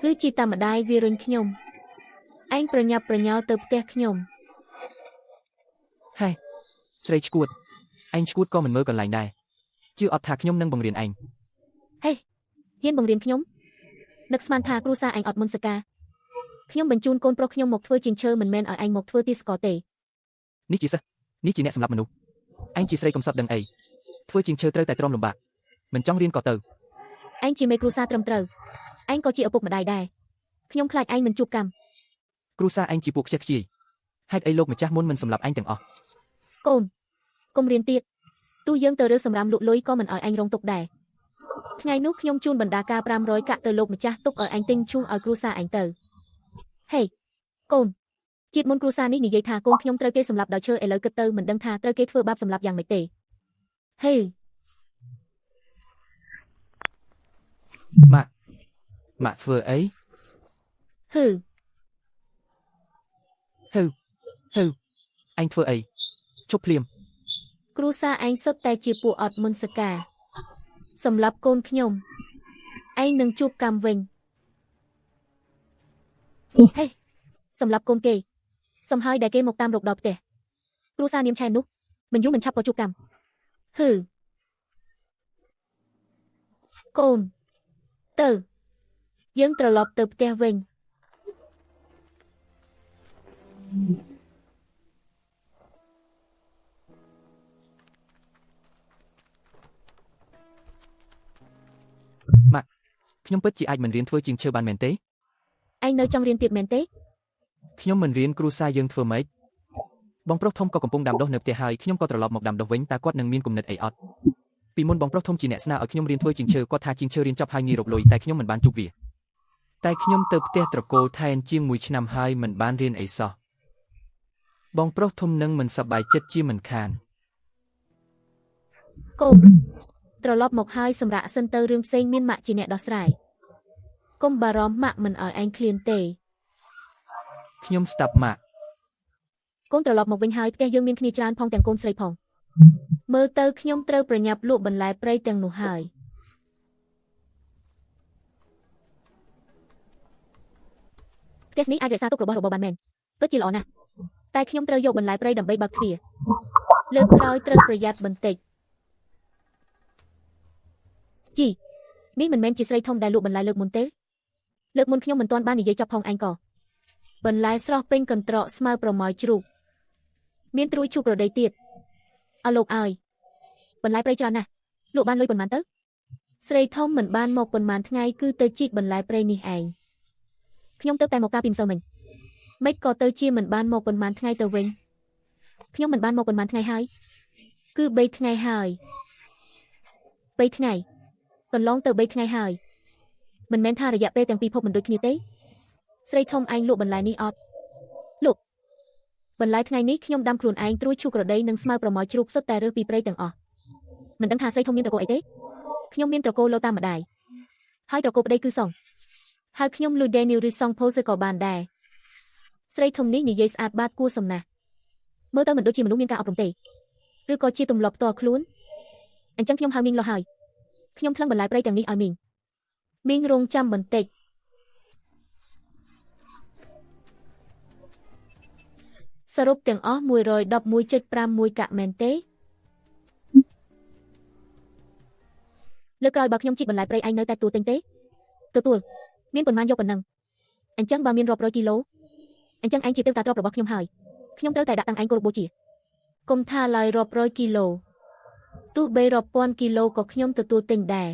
ឬជីតាមម្ដាយវារុញខ្ញុំឯងប្រញាប់ប្រញាល់ទៅផ្ទះខ្ញុំ ហេស្រីឈួតឯងឈួតក៏មិនមើលកន្លែងដែរជឿអត់ថាខ្ញុំនឹងបង្រៀនឯង ហេហ៊ានបង្រៀនខ្ញុំនឹកស្មានថាគ្រួសារឯងអត់មុនសកាខ្ញុំបញ្ជូនកូនប្រុសខ្ញុំមកធ្វើជាងឈើមិនមែនឲ្យឯងមកធ្វើទាសករទេ នេះជាសិស្សនេះជាអ្នកសម្លាប់មនុស្សឯងជាស្រីកំសត់ដឹងអីធ្វើជាងឈើត្រូវតែទ្រាំលំបាកមិនចង់រៀនក៏ទៅ ឯងជាមេគ្រួសារត្រឹមត្រូវឯងក៏ជាឪពុកម្ដាយដែរខ្ញុំខ្លាចឯងមិនជួបកម្ម គ្រួសារឯងជាពួកខ្ជិះខ្ជាយហេតុអីលោកម្ចាស់មុនមិនសម្លាប់ឯងទាំងអស់ កូនកុំរៀនទៀតទោះយើងទៅរើសម្រាមលក់លុយក៏មិនឲ្យឯងរងទុក្ខដែរថ្ងៃនោះខ្ញុំជូនបណ្ដាការ500កាក់ទៅលោកម្ចាស់ទុកឲ្យឯងទិញឈូសឲ្យគ្រួសារឯងទៅហេកូនជាតិមុនគ្រួសារនេះនិយាយថាកូនខ្ញុំត្រូវគេសម្លាប់ដោយឈើឥឡូវគិតទៅមិនដឹងថាត្រូវគេធ្វើបាបសម្លាប់យ៉ាងម៉េចទេហេ ម៉ាក់ម៉ាក់ធ្វើអី ហឺ ហឺហឺឯងធ្វើអីជប់ភ្លាម គ្រួសារឯងសុទ្ធតែជាពួកអត់មុនសកាសម្រាប់កូនខ្ញុំឯងនឹងជួបកម្មវិញហេសម្រាប់កូនគេសំហើយដែលគេមកតាមរកដល់ផ្ទះគ្រួសារនាមឆែននោះមិនយូរមិនឆាប់ក៏ជួបកម្មហឺកូនទៅយើងត្រឡប់ទៅផ្ទះវិញ ម៉ាក់ខ្ញុំពិតជាអាចមិនរៀនធ្វើជាងឈើបានមែនទេ ឯងនៅចង់រៀនទៀតមែនទេ ខ្ញុំមិនរៀនគ្រួសារយើងធ្វើម៉េចបងប្រុសធំក៏កំពុងដាំដុះនៅផ្ទះហើយខ្ញុំក៏ត្រឡប់មកដាំដុះវិញតើគាត់នឹងមានគំនិតអីអត់ពីមុនបងប្រុសធំជាអ្នកស្នើឲ្យខ្ញុំរៀនធ្វើជាងឈើគាត់ថាជាងឈើរៀនចប់ហើយងាយរកលុយតែខ្ញុំមិនបានជួបវាតែខ្ញុំទៅផ្ទះត្រកូលថែនជាង1ឆ្នាំហើយមិនបានរៀនអីសោះបងប្រុសធំនឹងមិនសប្បាយចិត្តជាមិនខានកូនត្រឡប់មកហើយសម្រាប់សិនទៅរឿងផ្សេងមានម៉ាក់ជាអ្នកដោះស្រាយកុំបារម្ភម៉ាក់មិនឲ្យឯងឃ្លានទេ ខ្ញុំស្ដាប់ម៉ាក់ កូនត្រឡប់មកវិញហើយផ្ទះយើងមានគ្នាច្រើនផងទាំងកូនស្រីផងមើលទៅខ្ញុំត្រូវប្រញាប់លក់បន្លែព្រៃទាំងនោះហើយផ្ទះនេះអាចរក្សាទុករបស់របរបានមែនពិតជាល្អណាស់តែខ្ញុំត្រូវយកបន្លែព្រៃដើម្បីបើកទ្វារលើកក្រោយត្រូវប្រយ័ត្នបន្តិចជីនេះមិនមែនជាស្រីធំដែលលក់បន្លែលើកមុនទេលើកមុនខ្ញុំមិនទាន់បាននិយាយចប់ផងឯងក៏បន្លែស្រស់ពេញកន្ត្រកស្មៅប្រម៉ោយជ្រូកមានត្រួយឈូករដីទៀតអើលោកអើយបន្លែព្រៃច្រើនណាស់លក់បានលុយប៉ុន្មានទៅស្រីធំមិនបានមកប៉ុន្មានថ្ងៃគឺទៅជីកបន្លែព្រៃនេះឯងខ្ញុំទៅតែមកកាពីម្សិលមិញមិនក៏ទៅជាមិនបានមកប៉ុន្មានថ្ងៃទៅវិញខ្ញុំមិនបានមកប៉ុន្មានថ្ងៃហើយគឺ3ថ្ងៃហើយ3ថ្ងៃកន្លងទៅ3ថ្ងៃហើយមិនមែនថារយៈពេលទាំងពីរភពមិនដូចគ្នាទេស្រីធំឯងលក់បន្លែនេះអត់លក់បន្លែថ្ងៃនេះខ្ញុំដាំខ្លួនឯងត្រួយឈូក្រដីនិងស្មៅប្រម៉ោយជ្រូកសុទ្ធតែរើសពីព្រៃទាំងអស់មិនដឹងថាស្រីធំមានត្រកូលអីទេខ្ញុំមានត្រកូលលោតាមម្ដាយហើយត្រកូលប្តីគឺសុងហើយខ្ញុំលូដេនីឬសុងផូសក៏បានដែរស្រីធំនេះនិយាយស្អាតបាតគួរសំណាស់មើលទៅមិនដូចជាមនុស្សមានការអប់រំទេឬក៏ជាទម្លាប់ផ្ទាល់ខ្លួនអញ្ចឹងខ្ញុំហៅមីងលោះហើយខ្ញុំថ្លឹងបន្លែព្រៃទាំងនេះឲ្យមីងមីងរងចាំបន្តិចសរុបទាំងអស់ 111.51 កាក់មែនទេលើកក្រោយបើខ្ញុំជីកបន្លែព្រៃឯងនៅតែទទួលទិញទេទទួលមានប៉ុន្មានយកប៉ុណ្ណឹងអញ្ចឹងបើមានរាប់រយគីឡូអញ្ចឹងឯងជាទេវតាទ្រព្យរបស់ខ្ញុំហើយខ្ញុំត្រូវតែដាក់តាំងឯងគោរពបូជាកុំថាឡើយរាប់រយគីឡូទោះបីរាប់ពាន់គីឡូក៏ខ្ញុំទទួលទិញដែរ